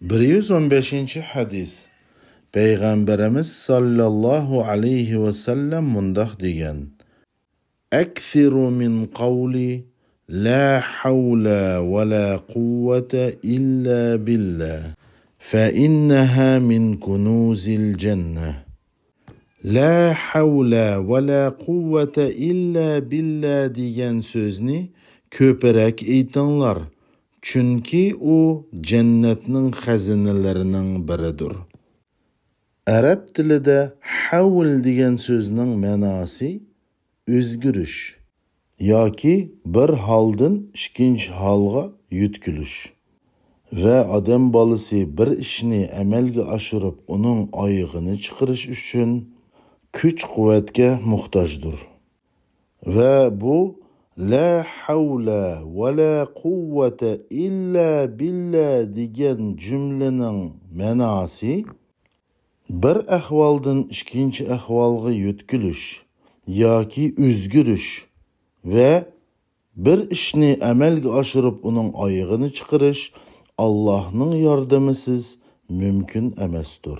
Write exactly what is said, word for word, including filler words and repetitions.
بىر يۈز ئون بەشىنچى ھەدىس. پەيغەمبىرىمىز ساللاللاھۇ ئەلەيھى ۋەسەللەم مۇنداق دېگەن: «أكثروا من قول لا حول ولا قوة إلا بالله، فإنها من كنوز الجنة.» «لا حول ولا قوة إلا بالله» دېگەن سۆزنى كۆپرەك ئېيتىڭلار، چۈنكى ئۇ جەننەتنىڭ خەزىنىلىرىنىڭ بىرىدۇر. ئەرەب تىلىدە ھەۋل دېگەن سۆزنىڭ مەناسى ئۆزگىرىش ياكى بىر ھالدىن ئىككىنچى ھالغا يۆتكىلىش ۋە ئادەم بالىسى بىر ئىشنى ئەمەلگە ئاشۇرۇپ، ئۇنىڭ ئايىغىنى چىقىرىش ئۈچۈن كۈچ-قۇۋۋەتكە موھتاجدۇر. ۋە بۇ «لا حول ولا قوة إلا بالله» دېگەن جۈملىنىڭ مەناسى بىر ئەھۋالدىن ئىككىنچى ئەھۋالغا يۆتكىلىش ياكى ئۆزگىرىش ۋە بىر ئىشنى ئەمەلگە ئاشۇرۇپ، ئۇنىڭ ئايىغىنى چىقىرىش ئاللاھنىڭ ياردىمىسىز مۇمكىن ئەمەستۇر.